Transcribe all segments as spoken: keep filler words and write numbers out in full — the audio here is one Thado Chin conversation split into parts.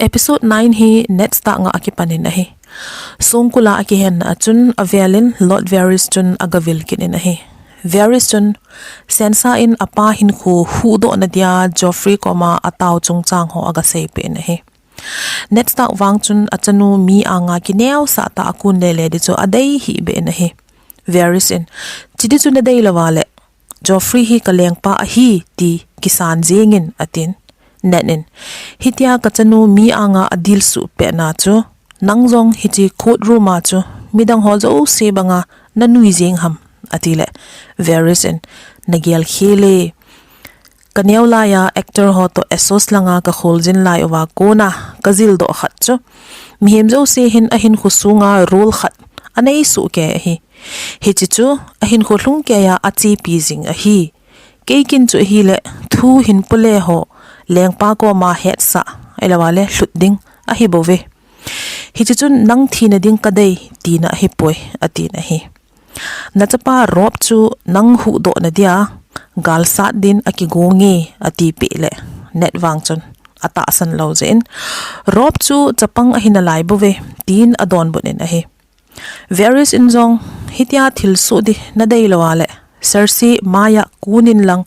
Episode nine hi Ned Stark nga akipan in ahi. Songkula akihen a chun avelin Lord Varys chun agavil kit in ahi. Varys chun Sansa in apa hinkho huhdoh nadia Joffrey koma atao chungchang ho agaseipeh in ahi. Ned Stark vang chun achanu mi anga kineosah tah a kun lele di chu adei hihbeh in ahi. Varys in, "Chidi chu nadei louva le, Joffrey hi kalengpa ahi ti kisan jingin," atin. Ned in, "Hitia kachanu mi anga adilsuh pehna chu, nang jong hiche courtroom a chu midang ho jouse banga nanui jing ham," atile, Varys in, "Nagel khel e. Kaneo laiya actor ho toh Essos langa kakholjin lai uva kona kajildoh khat chu, mihem jouse hin ahinkho sunga role khat anei sohkei ahi. Hiche chu ahinkho lhungkeiya achepi jing ahi. Kei kin chu ahile thu hinpo le ho lengpa koma hetsah, ahilouva le lhut ding ahibouve. Hiche chun nang thina ding kadei tina ahipoi," atin ahi. "Nachapa Robb chu nang huhdoh nadia galsat din akigong e," atipeh le, Ned vang chun atahsan lou jeh in, "Robb chu chapang ahi nalai bouve," tin adonbut in ahi. Varys in jong, "Hitia thilsoh di nadei louva le, Cersei maiya kun in lang,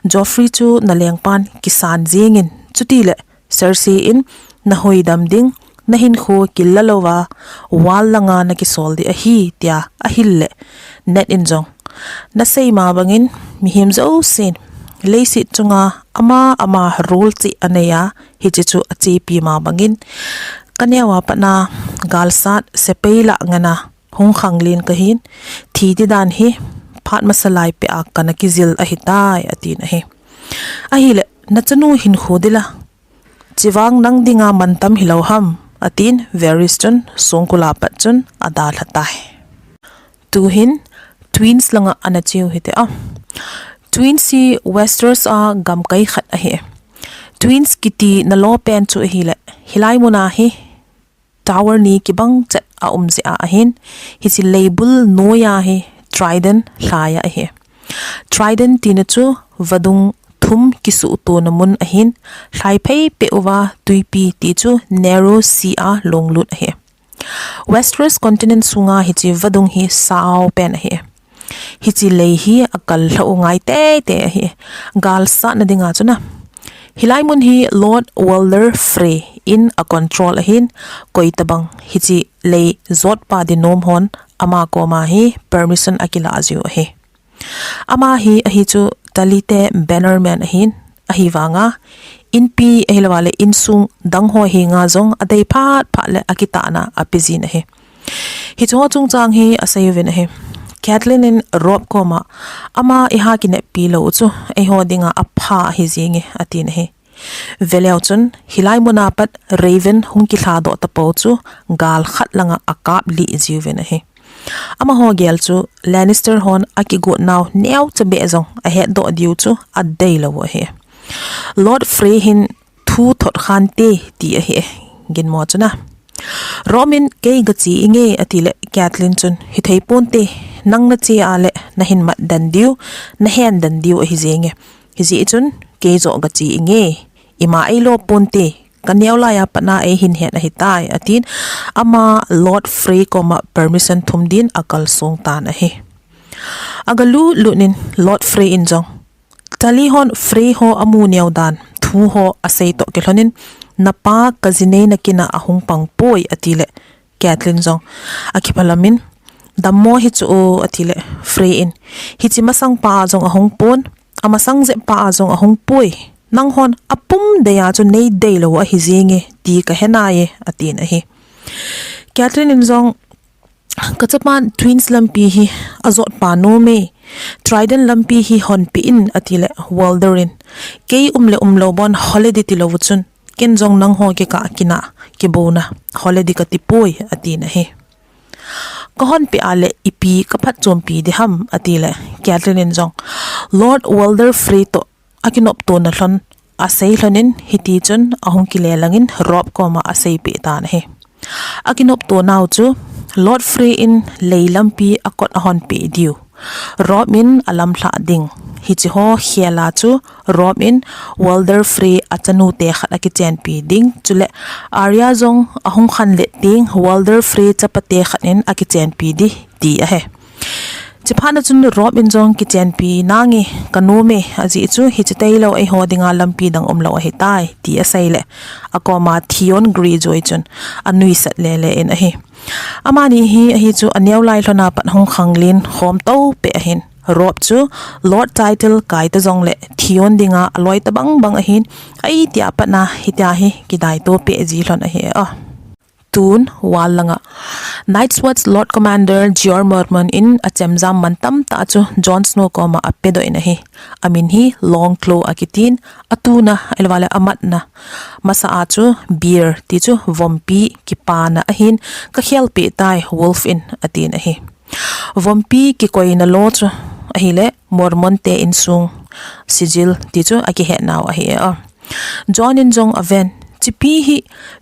Joffrey chu nalengpan kisan jingin, chutile Cersei in nahoidam ding, nahinkho killa louva wall langa nakisol di ahi," tia ahil le, Ned in jong, "Nasei ma bangin mihem jousen leiset chunga ama ama role cheh aneiya, hiche chu achepi ma bangin, kaneo a patna galsat sepai lah ngana hung khanglen kahin, thi ti dan hi phat masa lai peh a kana kijil ahitai," atin ahi. "Ahile nachanu hinkho di la, chivang nang dinga mantam hilou ham," atin Varys chun songkula pat chun adalha tai. Tuhin Twins langa ana cheu hite a. Twins hi Westeros a gamkai khat ahi. Twins kiti nalo pen chu ahile, hilai muna hi tower ni kibang chet aum jeh a ahin, hiche leibul noiya hi Trident lhaiya ahi. Trident tina chu vadung thum kisuhtona mun ahin, lhai phei peh uva tuipi ti chu narrow sea a longlut ahi. Westeros continent sunga hiche vadung hi sao pen ahi. Hiche lei hi akal lhah u ngai teitei ahi. Galsatna dinga chuna, hilai mun hi Lord Walder Frey in acontrol ahin, koitabang hiche lei jotpa dinom hon ama koma hi permission akilah jiu ahi. Ama hi ahi chu Tully te bannerman ahin, ahivanga inpi ahilouva le insung dang ho henga jong adei phat phat le akitahna apejin ahi. Hicheho chungchang hi aseiuvin ahi. Catelyn in Robb koma, "Ama iha kineppi lou u chu eiho dinga apha ahi jinge," atin ahi. Veleu chun, hilai muna pat Raven hung kilhadoh tapou chu gal khat langa akaplih jiuvin ahi. Amaho gel chu Lannister hon akigot nau neocha beh jong ahetdoh diu chu adeilou u ahi. Lord Frey hin thu thot khante ti ahi, ginmo chuna. Robb in, "Kei gache inge," atile Catelyn chun, "Hithei ponte, nang nache a le nahin mat den diu, nahen den diu ahi jinge. Hijeh chun kei joh gache inge, ima eilo ponte, kaneo laiya patna eihin het ahitai," atin, ama Lord Frey koma permission thum din akalsong tan ahi. Agalut lut in Lord Frey in jong, Tully hon Frey ho amu neo dan thu ho asei toh kilhonin, "Napa kajinei nakina ahung pang poi," atile, Catelyn jong akiphalam in, "Dammo hi chu o," atile, Frey in, "Hiche masang pa a jong ahung pon, amasang jep pa a jong ahung poi. Nanghon apum deiya chu neideilou u ahi jinge ti kahe naiye," atin ahi. Catelyn in jong, "Kachapan Twins lampi hi ajotpa nom e, Trident lampi hi honpeh in," atile, Walder in, "Kei um le umlou bon holiday tilou u chun, ken jong nangho kikah a kina kibouna holiday kati poi," atin ahi. "Kahonpeh a le ipi kaphatchompi diham?" atile, Catelyn in jong, "Lord Walder Frey toh akinoptona lhon asei lhonin, hiti chun ahung kile langin Robb koma aseipeh tan ahi. Akinoptonau chu, Lord Frey in lei lampi akot ahonpeh diu, Robb in alamlhah ding, Hichi ho khela chu Robb in Walder Frey a chanu te khat a kichenpi ding, chule Arya jong ahung khan le ting Walder Frey chapa te khat in a kichenpi di ti ahi. Chiphat na chun Robb in jong kichenpi nange ka nom e, ajeh chu hichi tailou eiho dinga lampi dang umlou ahitai ti asei le akoma Theon Greyjoy chun anuisat lele in ahi. Amani hi ahi chu aneo lai lhona pat hung khanglen khom to pe ahin. Robb chu Lord title kai ta jong le Theon dinga aloi ta bang bang ahin. Ai tia pat na hitia hi kidai to pe ji lhon ahi a. Tun wal langa Night's Watch Lord Commander Jeor Mormont in achemjam man tam ta chu Jon Snow koma apedoh in ahi. Amin hi Longclaw akitin, atuna, ahilou le amatna masa a chu Bear ti chu vompi kipana ahin, ka khelpi tai Wolf in atin ahi. Vompi kikoina lo chu ahile Mormont te insung sigil ti chu akihet nau ahi e a. Jon in jong aven, chipi hi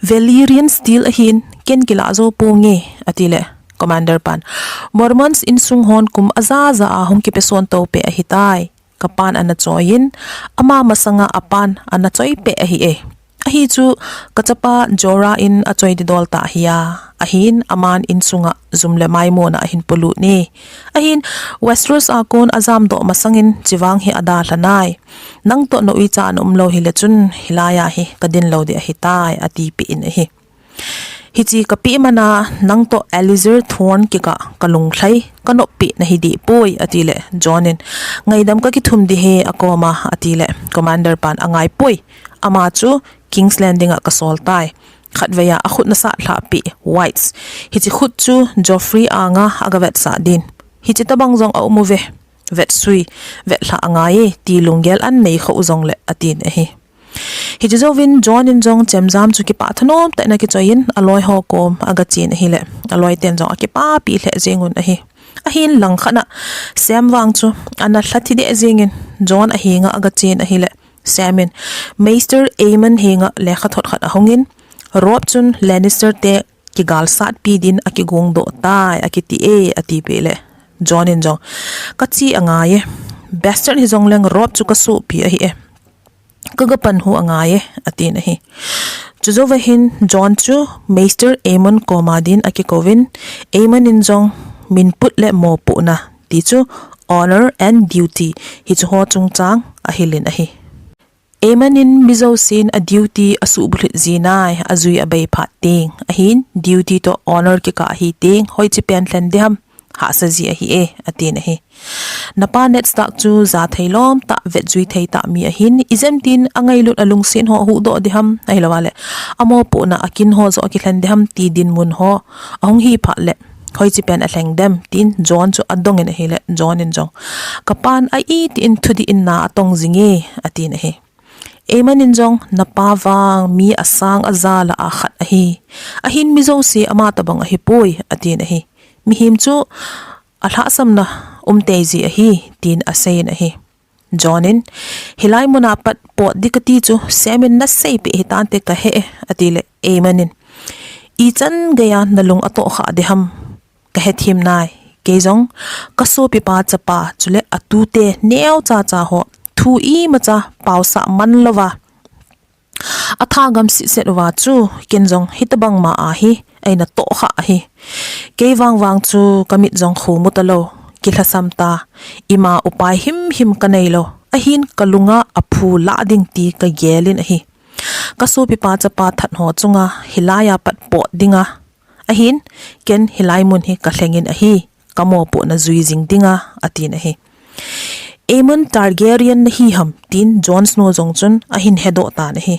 Valyrian steel ahin, ken kila jou ponge, atile Commander pan, Mormonts insung hon kum aja ja a hung kipeson to pe ahitai. Kapan ana choi in, ama masanga apan ana choi pe ahi e. Ahi chu, kachapa Jorah in achoi didol ta hi a, ahin aman insunga jum le maimona ahin polut ni. Ahin Westeros a kon ajam doh masangin chivang hi adalha nai. Nang toh na uicha na umlou hile chun hilai a hi kadin lou di ahitai, ati pi in ahi. Hichi kapi mana nang toh Elysere Thorne kikah kalung lhai, kanoppi nahi di poi, atile Jon in, ngaidam kakithum di he akoma, atile Commander pan angai poi. Ama chu King's Landing a kasol tai. Khatvei a akhut nasat lhahpi, Whites. Hichi khut chu Joffrey anga agavetsah din. Hichi tabang jong aum uve. Vetsui, vetlha angai e, ti lunggel an nei khou jong le, atin ahi. Hichi jouvin Jon in jong chemjam chu kipah thanom tah in akichoi in, aloi ho kom agachen ahile, aloi ten jong akipapi lheh jeng un ahi. Ahin langkhat na, Sam vang chu ana lhathi deh jengin, Jon ahenga agachen ahile, Sam in, Maester Aemon henga lekhathot khat ahungin, Robb chun Lannister te kigalsatpi din akigong doh tai, akiti e, ati pi le. Jon in jong, kachi angai e. Bastard hijongleng Robb chu kasopi ahi e. Kagapan hu angai e, atin ahi. Chujouva hin Jon chu Maester Aemon koma din akikouvin, Aemon in jong minput le mopohna, ti chu honor and duty, hichu ho chungchang ahilin ahi. Aemon in mijousen a duty asuhbulhit ji nai, ajui abei phat teng. Ahin, duty toh honor kikah ahi teng, hoichi pen lhen diham, hahsa ji ahi e, atin ahi. Napa Ned Stark chu jathei lom tah, vetjui thei tah mi ahin, ijemtin angailut alungsen ho ahuhdoh diham, ahilou le, amopohna akin ho joh akilhen diham, ti dinmun ho ahung hi phat le, hoichi pen alheng dem, tin Jon chu adongin ahile, Jon in jong, kapan a itin thudih in na atong jinge, atin ahi. Aemon in jong, napa vang mi asang aja lah a khat ahi. Ahin mijouse ama tabang ahipoi, atin ahi. Mihem chu alhahsamna umtei ji ahi, tin aseiyin ahi. Jon in, hilai muna pat pot di kati chu, Sam in naseipi hitante kahe e, atile Aemon in, ichan geiya nalung atohkhah diham, kahethem nai. Kei jong, kasopipa chapa, chule atute neocha cha ho, thu imacha paosah man louva, athagam sitset uva chu, ken jong hitabang ma ahi, eina tohkhah ahi. Kei vangvang chu kamit jong khomu talou, kilhasam ta, ima upai himhim kaneilou, ahin kalunga aphu lah ding ti kagelin ahi. Kasopipa chapa that ho chunga, hilaiya pat pot dinga, ahin, ken hilai mun hi kalhengin ahi, kamopohna jui jing dinga, atin ahi. Aemon Targaryen nahi ham, tin Jon Snow jong chun ahin hedoh tan ahi.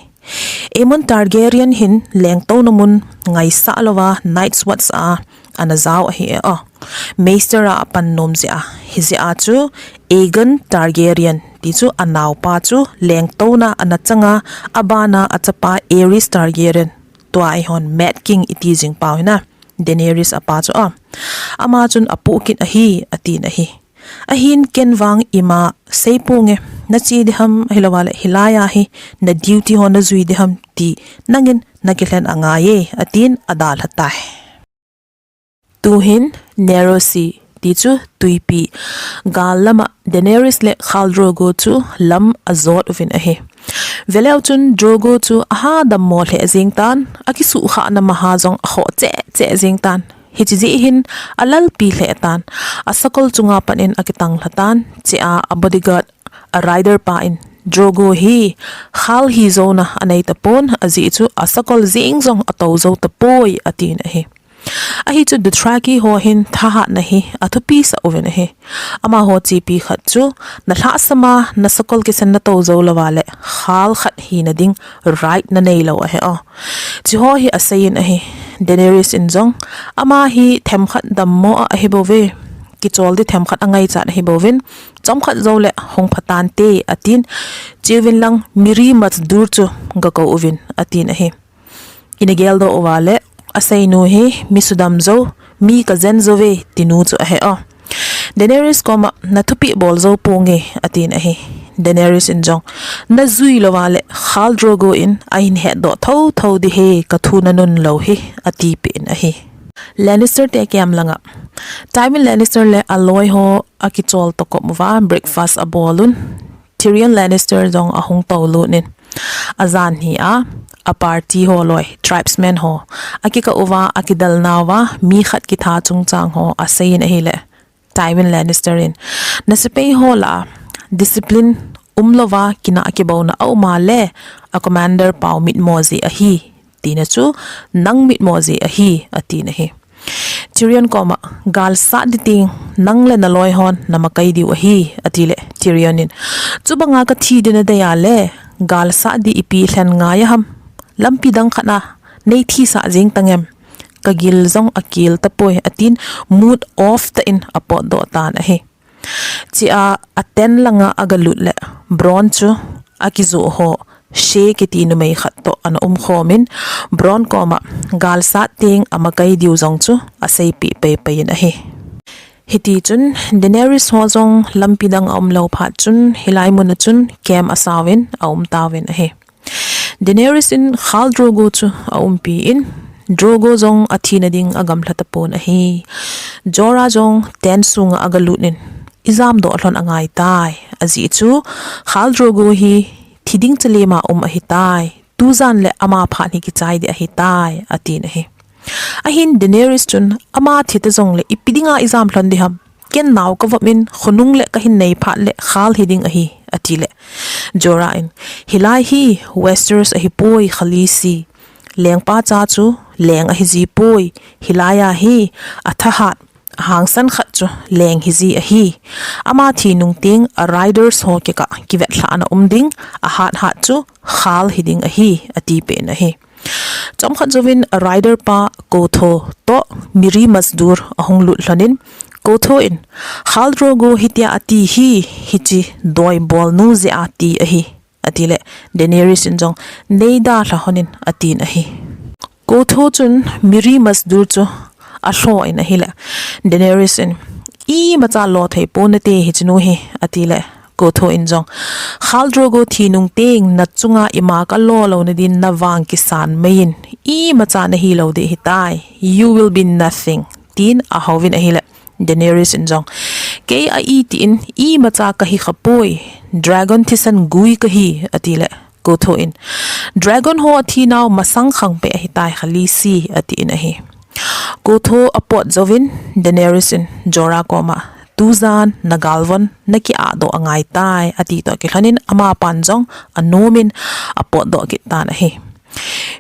Aemon Targaryen hin lengtouna mun ngaisah louva Night's Watch a ana jao ahi e a. Maester a apan nom jeh a, hijeh a chu Aegon Targaryen, ti chu anaopa chu lengtouna ana changa, abana achapa Aerys Targaryen, tua eihon Mad King iti jing pau hina, Daenerys apa chu a. Ama chun apoh kit ahi, atin ahi. Ahin ken vang ima seiponge, nache diham ahilouva le hilaiya hi, na duty ho najui diham ti, nangin nakilhen angaiye, atin adalha tai. Tuhin Narrow Sea, Ti chu tuipi gal lama Daenerys le Khal Drogo chu lam ajot uvin ahi. Veleu chun Drogo chu aha dammo lheh jeng tan, akisuhkhahna maha jong akhoh cheh cheh jeng tan. Hiche jeh hin alalpi lheh tan. Asakol chunga pat in akitang lha tan. Chea abodyguard a rider pa in Drogo hi Khal hi jouna anei tapon, ajeh chu asakol jeng jong atou jou tapoi, atin ahi. Ahi chu Dothraki ho hin thahatna hi athupi sah uvin ahi. Amaho chepi khat chu, nalhahsam a nasakol kisan natou jou louva le Khal khat hina ding right nanei lou ahi o. Hiche ho hi aseiyin ahi. Daenerys in jong, ama hi themkhat dammo a ahi bouve. Kichol di themkhat angaichat ahi bouvin, chomkhat jou le hung pha tante, atin, chuvin lang Mirri Maz Duur chu gakou uvin, atin ahi. Ina geldoh uva le, aseinu hi mi sudam jou, mi kajen jou ve, tinu chu ahi o. Daenerys koma, nathupeh bol jou ponge, atin ahi. Daenerys in jong, najui louva le Khal Drogo in ahin hetdoh thotho ding ahi, kathu nanun lou hi, atipeh in ahi. Lannister te camp langa Tywin Lannister le aloi ho akichol tokop uva breakfast abol un. Tyrion Lannister jong ahung toulut in, ajan hi a, aparty ho loi, tribesmen ho akikah uva, akidel nauva, mi khat kitha chungchang ho aseiyin ahile, Tywin Lannister in, nasepai ho lah a discipline umlouva kinah kibouna aum a le, a commander pau mitmo jeh ahi, tina chu nang mitmo jeh ahi, atin ahi. Tyrion koma, galsat di teng nang le naloi hon namakai diu ahi, atile, Tyrion in, chubanga kathi ding nadei a le, galsat di ipi lhen ngai aham, lampi dang khat a nei thisah jeng tangem, kagil jong akel tapoi, atin, mood off tah in apotdoh tan ahi. Chea, a tent langa agalut le, Bronn chu akijoh ho, Shae kiti numei khat toh ana umkhom in, Bronn koma, galsat teng amakai diu jong chu aseipeh paipai in ahi. Hitichun, Daenerys ho jong lampi dang aumlou phat chun, hilai mun a chun camp asauvin aumtauvin ahi. Daenerys in Khal Drogo chu aumpi in, Drogo jong athina ding agamlha tapon ahi. Jorah jong tent sunga agalut in, ijamdoh lhon angaitai. Ajeh chu, Khal Drogo hi thi ding chalima um ahitai. Tujan le ama phat hi kichai ding ahitai, atin ahi. Ahin Daenerys chun, ama thi ta jongle ipi dinga ijam lhon ding ham. Ken nao kavop in, khonung le kahin nei phat le Khal hi ding ahi, atile, Jorah in, hilai hi Westeros ahipoi, Khaleesi. Lengpa cha chu leng ahiji poi. Hilai a hi athahat, ahangsan khat chu leng hiji ahi. Ama thi nung teng a riders ho kikah kivetlhahna um ding, ahathat chu Khal hi ding ahi, atipeh in ahi. Chomkhat jouvin a rider pa Qotho toh Mirri Maz Duur ahung lut lhon in, Qotho in, Khal Drogo hitia ati hi, hiche doibol nu jeh a ati ahi, atile, Daenerys in jong, neidalha lhon in, atin ahi. Qotho chun Mirri Maz Duur chu alhoh in ahile, Daenerys in, imacha lo thei ponate hiche nu hi, atile, Qotho in jong, Khal Drogo thi nung teng nachunga ima kalo louna din navang kisan mai in, imacha nahi lou ding ahitai. You will be nothing, tin ahouvin ahile, Daenerys in jong, kei a iti in imacha kahi khapoi, dragon thisan gui kahi, atile, Qotho in, dragon ho athinau masang khang peh ahitai Khaleesi, atin ahi. Qotho apot jouvin Daenerys in Jorah koma, tujan nagalvon nakiahdoh angaitai, ati toh kilhon in amapan jong anomin apotdoh kit tan ahi.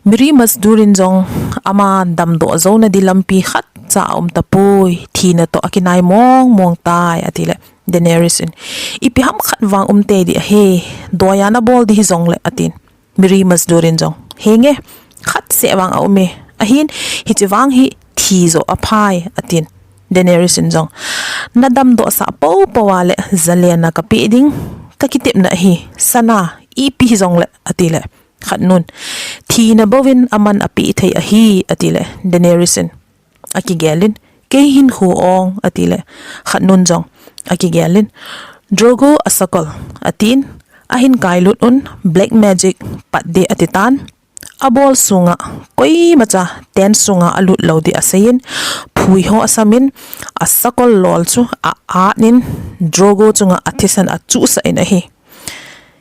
Mirri Maz Duur in jong ama damdoh jouna di lampi khatcha aum tapoi, thina toh akinai mong mong tai, atile, Daenerys in, ipi ham khat vang umtei ding ahi, doiya nabol ding hijongle, atin. Mirri Maz Duur in jong, henge, khat seh vang aume, ahin, hiche vang hi thi joh aphai, atin. Daenerys in jong, nadamdoh sah poupou a le jalena kapeh ding, kakitepna ahi, sana, ipi hijongle, atile, khatnun, thina bouvin aman apeh thei ahi, atile, Daenerys in akigelin, kei hinkho ong, atile, khatnun jong akigelin, Drogo asakol, atin, ahin kailut un, black magic pat ding atitan, abol sunga, koimacha tent sunga alut lou ding aseiyin, apui ho asamin, asakol lol chu a-at in, Drogo chunga athisan achuhsah in ahi.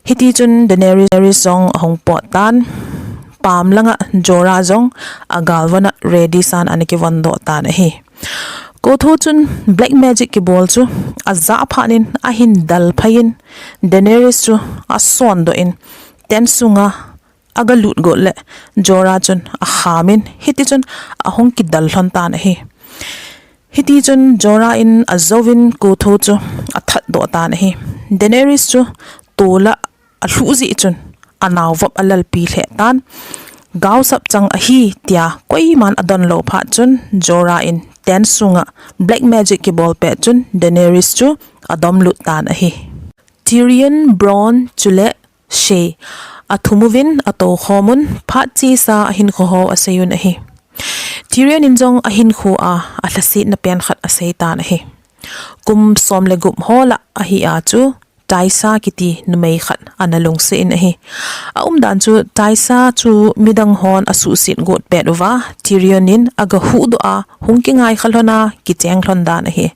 Hiti chun Daenerys jong ahung pot tan, pam langa Jorah jong agalvon a ready san ana kivon doh tan ahi. Kotho chun black magic kibol chu ajah phat in ahin dal phai in, Daenerys chu ason doh in, tent sunga aga lut got le Jorah chun akham in, hiti chun ahung kidal lhon tan ahi. Hiti chun Jorah in ajouvin Kotho chu athat doh tan ahi. Daenerys chu tola alhuh jeh chun anao vop alalpi lheh tan. Gaosap chang ahi tia koiman adon lou phat chun Jorah in tent sunga black magic kibol pet chun Daenerys chu adom lut tan ahi. Tyrion, Bronn chule Shae athum uvin atou khom un, phat chesa ahinkho ho asei un ahi. Tyrion in jong ahinkho a alhasetna pen khat asei tan ahi. Kum som le gup ho lah ahi a chu Thaisa kiti numei khat ana lungset in ahi. Aumdan chu Thaisa chu midang hon asuhset got pet uva, Tyrion in aga huhdoh a, hung kingaikha lhon a, kicheng lhon dan ahi.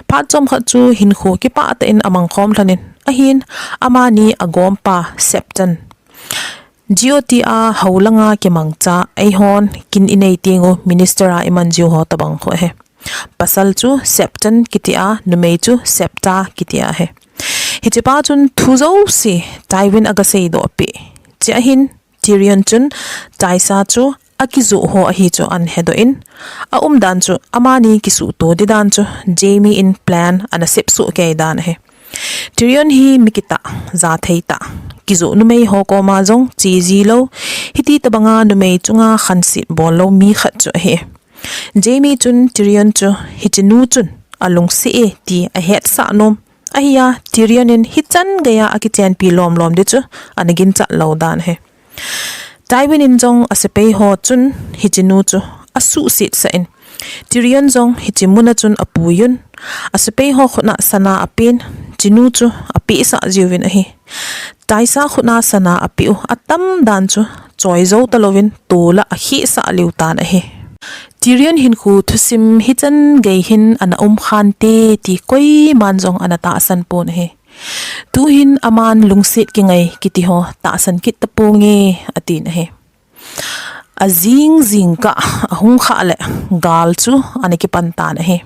Phat chomkhat chu hinkho kipah tah in amang khom lhon in, ahin, amani agompa Septon, G O T a hou langa kimangcha, eihon kin inei teng u minister a iman jiu ho tobang khu ahi. Pasal chu Septon kiti a, numei chu Septa kiti ahi. Hichepa chun thu jouse Tywin aga seidoh peh. Chea hin Tyrion chun Thaisa chu akijoh ho ahi chu ahin hedoh in, aumdan chu amani kisuhto di dan chu Jaime in plan ana sepsuh kei dan ahi. Tyrion hi mi kitah, jathei tah, kijoh numei ho koma jong che ji lou, hiti tobanga numei chunga khanset bol lou mi khat chu ahi. Jaime chun Tyrion chu hichenu chun alungset e ti ahetsah nom ahi a, Tyrion in hichan geiya akichenpi lomlom di chu ana ginchat lou dan ahi. Tywin in jong asepai ho chun hichenu chu asuhset sah in, Tyrion jong hiche muna chun apui un, asepai ho khut a sana apen, chenu chu apehsah jiuvin ahi. Thaisa khut a sana apeh u atam dan chu choi jou talouvin tola akhehsah liu tan ahi. Tyrion hinkho thusim hichan gei hin ana um khante ti koiman jong ana tahsan pon ahi. Tuhin aman lungset kingai kiti ho tahsan kit taponge, atin ahi. Ajing jingkah ahung khah le gal chu ana kipan tan ahi.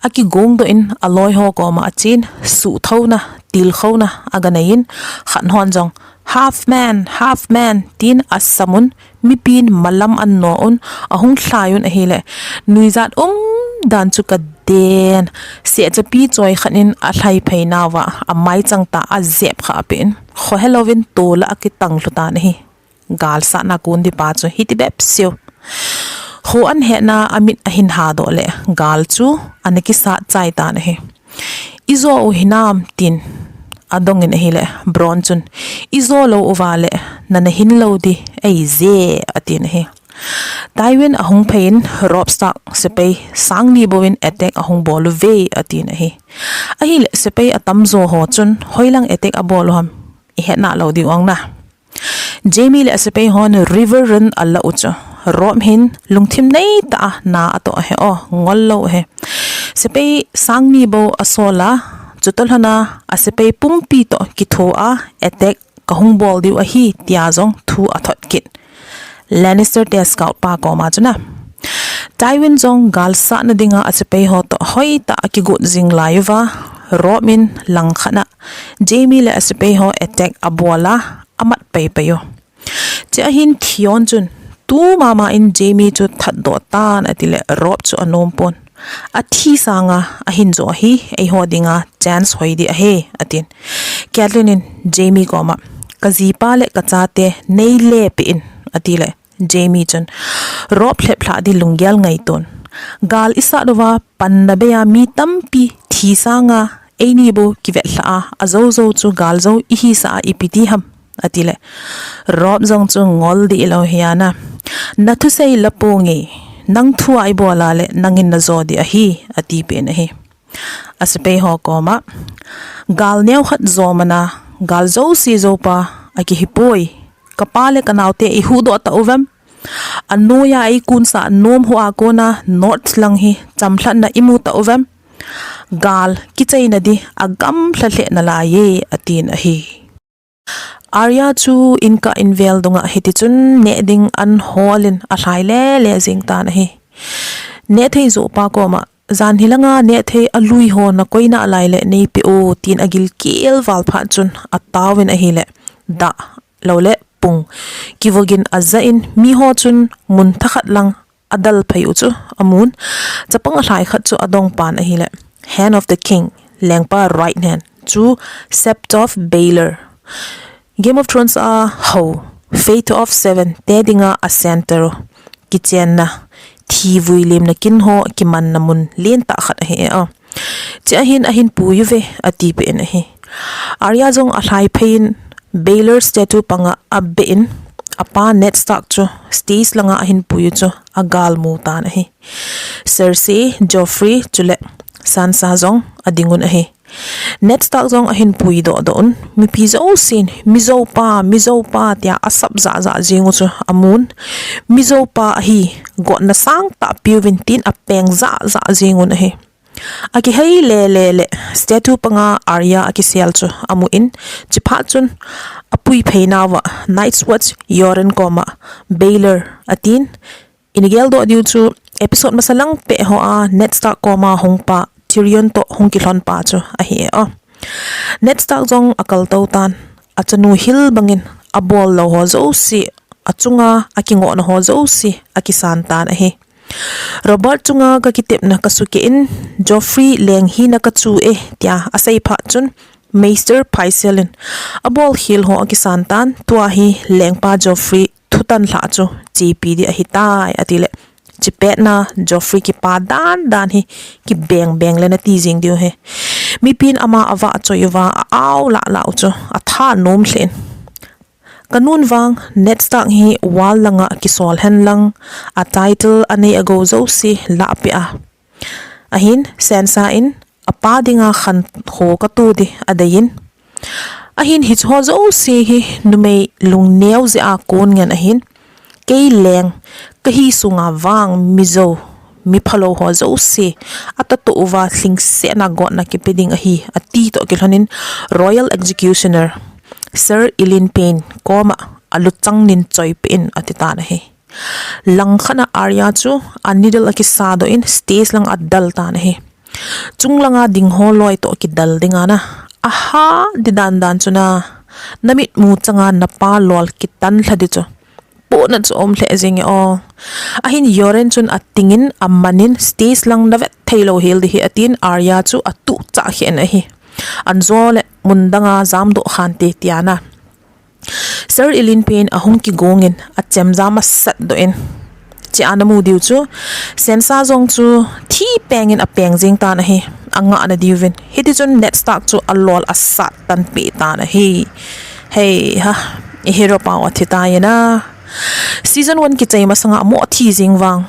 Akigongdoh in aloi ho koma achen, suhthouna, tilkhouna aga nei in, khat hon jong, "Half man, half man," tin asam un, mipin malam ana no un, ahung lhai un ahile, nuijat umdan chu kaden, sehchapi choi khat in alhai phei nauva, amaichang tah ajep khah peh in, khohelouvin tola akitang lhu tan ahi. Gal satna kon dipa chu hiti bep seh u. Kho ahin hetna amit ahin hadoh le, gal chu ana kisat chai tan ahi. "Ijo u hinam?" tin adong in ahile, Bronn chun, "Ijo lou uva le, nana hin lou di ahi je," atin ahi. Tywin ahung phei in, Robb Stark sepai sang ni bou in attack ahung bol uve, atin ahi. Ahile sepai atamjo ho chun, hoilang attack abol u ham, ihet nalou diu ong na. Jaime le asepai hon river run alah u chu, Robb hin lungthim neitah a na atoh ahi o, ngol lou ahi. Sepai sang ni bou asol a, chutoh lhon a asepai pumpi toh kitho a, attack kahung bol diu ahi, tia jong thu athot kit. Lannister te scout pa koma chun a, Tywin jong gal satna dinga asepai ho toh hoitah a kigot jing lai uva, Robb in langkhat a Jaime le asepai ho attack abol a, amat paipai u. Chea hin Theon chun, tu mama in Jaime chu thatdoh tan, atile Robb chu anom pon. Athi sanga ahin jo hi eiho dinga chance hoi di ahi, atin. Catelyn in Jaime koma, kajipa le kachate neile peh in, atile Jaime chun, Robb lheplhah di lunggel ngaiton. Gal isat uva panna bei a mi tampi thi sanga eini bou kivetlhah a, ajou jou chu gal jou ihisah a ipi ti ham, atile, Robb jong chu ngol di lou hi ana, nathusei la ponge, nang thua ibol a le nangin najo di ahi, atipeh in ahi. Asepai ho koma, gal neokhat jo mana, gal jouse joupa akihipoi. Kapa le kanaote ihuhdoh tah uvem? Anoiya eikunsah nom hoa kona North lang hi chamlhatna imu ta uvem? Gal kichaina di agamlha lheh nalaiye, atin ahi. Arya chu inkah invel dunga hitichun neh ding an holin alhai lele jing tan ahi. Nehthei joh pa koma, jan hilanga nehthei alui ho nakoi nalai le neipe o, tin agilkel val phat chun ataovin ahile, dah loule pung kivogin ajahin miho chun mun thakhat lang adal phei u chu amun. Chapang alhai khat chu adong pan ahile, Hand of the King, lengpa right hand, chu Sept of Baelor, Game of Thrones a ho, Fate of Seven te dinga a center u, kichenna, thi vui limna kin ho kimanna mun lentah khat ahi e a. Chea hin ahin pui uve, atipeh in ahi. Arya jong alhai pheiyin Baelor statue panga abehin, apa Ned Stark chu stairs langa ahin pui u chu agalmu tan ahi. Cersei, Joffrey chule Sansa jong adingun ahi. Ned Stark jong ahin pui dohdoh un, mipi jousen, mijoupa, mijoupa tia asap jahjah jeng u chu amun. Mijoupa ahi, gotna sangtah peuvin tin apeng jahjah jeng un ahi. Akihei lele le statue panga Arya akisel chu amun, chuphat chun apui pheinauva Night's Watch Yoren koma, Baelor, atin, ina geldoh diu chu episode masa lang peh hoa Ned Stark koma hungpa Tyrion toh hung kilhonpa chu ahi e a. Ned Stark jong akaltou tan, achanu hil bangin abol lou ho jouse, achunga akingohna ho jouse akisan tan ahi. Robert chunga kakitepna kasukeh in, Joffrey leng hina kachu e, tia asei phat chun Maester Pycelle in abolkhel ho akisan tan, tua hi lengpa Joffrey thutan lhah chu chepi di ahitai, atile, chupetna Joffrey kipa dandan hi kibeng beng le nati jeng diu ahi. Mipin ama avah choi uva a-ao lah lah u chu atha nom lheh in, kanun vang Ned Stark hi wall langa kisol hen lang, a title anei agou jouse lahpeh a, ahin Sansa in apa dinga khankho kato di adeiyin, ahin hicheho jouse hi numei lungneo jeh a kon ngen ahin, kei leng kahi sunga vang mijou, miphalou ho jouse atatoh uva lhingsetna gotna kipe ding ahi, ati toh kilhonin Royal Executioner Sir Ilyn Payne koma aluchang nin choipeh in atitan ahi. Langkhat a Arya chu a needle akisadoh in stairs lang adal tan ahi. Chunglanga dingho loi toh kidal dinga na, aha di dandan chu na, namitmu changa napa lol kitan lha di chu, pohna chu um lheh jenge o. Ahin Yoren chun atingin amanin stairs lang navet theilou hel di hi, atin Arya chu atuhchah khen ahi. Anjo le mun danga jamdoh khante, tia na. Sir Ilyn Payne ahung kigongin achemjam asatdoh in, chea namu diu chu Sansa jong chu thi pengin apeng jeng tan ahi, angahna diuvin. Hitichun Ned Stark chu alol asat tanpeh tan ahi. Hei ha, i hero pau athitai na. Season one kichai masanga amoh thi jeng vang,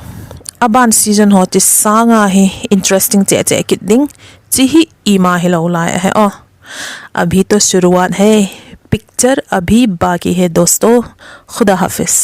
aban season ho chi sanga hi interesting cheh cheh kit ding chi hi ima hilou lai ahi o. अभी तो शुरुआत है, पिक्चर अभी बाकी है दोस्तों। खुदा हाफिज।